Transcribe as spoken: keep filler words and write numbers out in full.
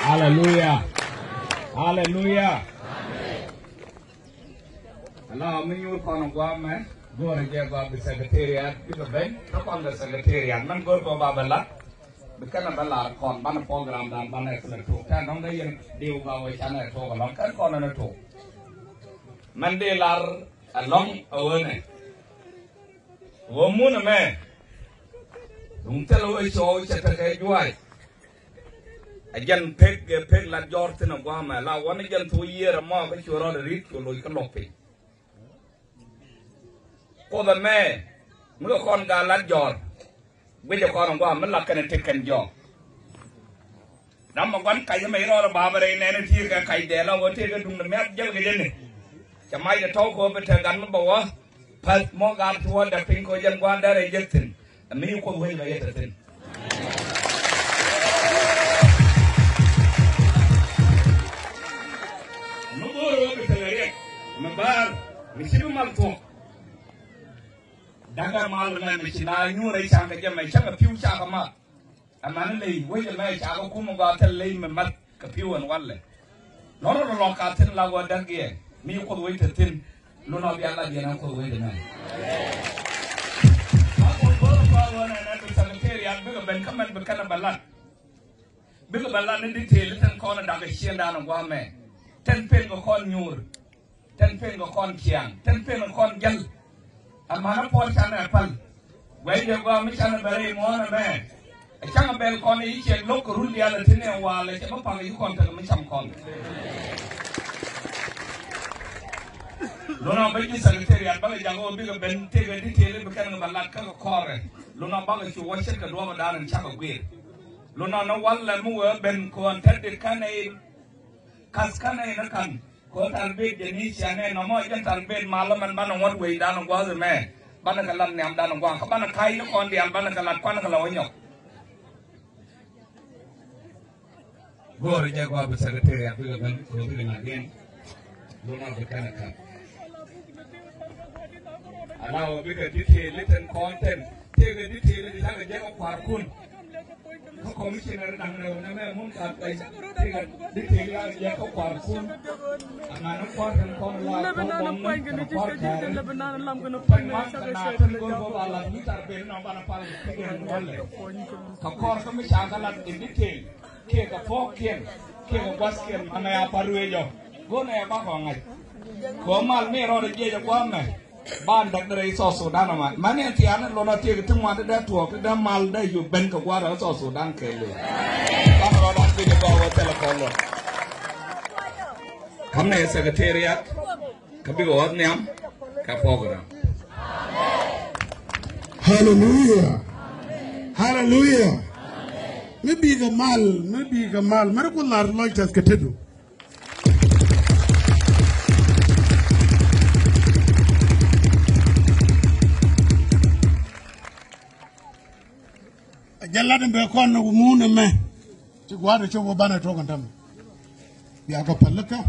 Haleluya. Haleluya. Ala mi nyuur kɔn guamɛ, go̱o̱rɛ jɛ gua bi secretariat, bikɛ ben, kä kɔn kɛ secretariat, mɛn go̱o̱r kɔ ba bɛ lat, bi kɛn bɛ lar kɔn, banɛ program dan, banɛ kɛn tok, tɛn dɔŋ dee yɛn diw gua wɛ canɛ tok alɔŋ, kɛn kɔn nɛ tok. Mɛn dee lar alɔŋ a wee nɛ. Wä mun ɛmɛ. Duŋ thil wä cɔw cɛ tekɛ juac. A jɛn pek gɛ pek lat jɔr thin a guamɛ la wä ni jɛn thok yiër ɛmɔ kä cu rɔɔd rit cu loc kä lɔk piny. Kuoth ɛmɛ mi kɛ kɔn gaa lat jɔr. Guic ɛ kɔn a guam mi la kɛn a tek kɛn jɔk. Dam ma guan kac mɛ irɔɔr a baabä rɛy nɛn a tiek kɛ kac dɛɛl a wä tëëk a duŋ ni mɛth jäl kɛ jɛn ni. Cɛ mac dɛ tɔw kɛ wä bi te gat mi bɛ wä. Päth mɔ gat ti wä dɛ piny kɛ wä jɛn guan dɛr ɛ jek thin. Ɛ mi Kuoth wec bɛ yɛ te thin. Mi go̱o̱r wä bi te lɛ riɛk mi baar mi ci bi mal thuɔk. Da̱ŋ ɛ mal mɛ mi ci na nyuur ɛ ca̱ŋ kɛ jɛ mɛ cäŋ ɛ pi̱w cakɛ math. Ɛmɛn ley wec ɛmɛ ca kɛ kum ɛ gɔaa thil ley mi math kɛ pi̱w ɛn walɛ. Lɔr rɔ lɔk ka thi̱n la wä däk yɛ mi Kuoth wec te thi̱n. Lun ɔ bia lat yɛn ɛ Kuoth wec ɛmɛ. Ka Kuoth go̱o̱r ɛ gɔaa wä nɛnɛ bi secretariat bikɛ ben kä mɛn bi kɛn ɛ bɛ lat. Bikɛ bɛ lat ni detail tin kɔn ɛ dak ɛ ciëndan ɛ guamɛ. Tin pen kɛ kɔn nyuur. Tin pen kɛ kɔn ciaŋ, tin pen kɛ kɔn jäl. Amäni puɔl canɛ pal. Guɛc jɛ gɔaa mi canɛ bɛ rɛy muɔ̱ɔ̱n ɛmɛ. Ɛ caŋ bɛl kɔn i̱ ciɛk lo̱k kɛ run diaal ɛ tin ɛ walɛ cɛ bä paŋ i̱ kɔn tekɛ mi cam kɔn. Lunɔ bä ji̱ secretariat bakɛ jak ɣöö bikɛ ben tëëkɛ detail i̱ bi kɛn kɛ bɛ lat kä kɛ kɔrɛ. Lunɔ bakɛ cu wä ce̱tkɛ duɔ̱ɔ̱pɛ da̱a̱n in cakɛ guiir. Lunɔ ni walɛ mi wee ben kɔn tet dit kɛn ɛ in kath kɛn ɛ in ɛ ka̱n. Kɛ ɣöö tarbet jɛ ni cia nɛn nɔmɔ jɛn tarbet malä mɛn banɛ ŋuɔ̱t wecdan gua̱a̱th ɛmɛ. Banɛ kɛ lat nhiamdan gua̱a̱th kä banɛ ka̱c ni kɔn diaal banɛ kɛ lat kuan kɛ la wä nyɔk. Go̱o̱rɛ jɛ gɔaa bi secretariat bikɛ ben kɛ ɣöö bikɛ lat yɛn. Lunɔ bi kɛn ɛ ka̱n. Ala wä bikɛ detail i̱ tɛn kɔn tɛn tëëkɛ detail i̱ di lakɛ jɛ kɛ kua̱rkun. Kä commissioner da̱ŋ rɛw nɛmɛ mun ka pɛy ti kɛ di ti kɛ yɛ kä kuar kun. Aŋa ni kuar kɛn kɔn la kɔn bɔŋ ni kɛn kuar kɛn. Pɛn man kɛn a pɛn go̱r go̱r a la ni tar ben nɔ banɛ pal ti kɛ ni wale. Ka kɔr kä mi ca ka lat in di ti kiɛ ka pɔk kiɛn kiɛ ka guas kiɛn ma mɛ a par wee jɔ. Go̱r nɛ ba kɔ ŋa̱c. Kɔ mal mi rɔɔd jiɛc a guam mɛ. Ban däk dee rɛy South Sudan ama mani ɛn thiaani lon a tiek ti ŋuan ti dee tuɔɔk ti dee mal dee yup ben kɛ gua̱a̱r ɛ South Sudan kɛɛliw. Kam rɔ dan bi jɛ gɔaa wä thilɛ kɔn lon. Kam ni secretariat kä bikɛ ɣɔth nhiam kɛ program. Hallelujah. Hallelujah. Mi bikɛ mal, mi bikɛ mal, mi ri ku lar lɔc tɛth kɛ tetdu. A jɛ lat in bɛ kɔn ni wumuun ɛmɛ. Ci gua̱a̱r ti cop wä banɛ tuɔk in tämɛ. Bia kɛ pälikä.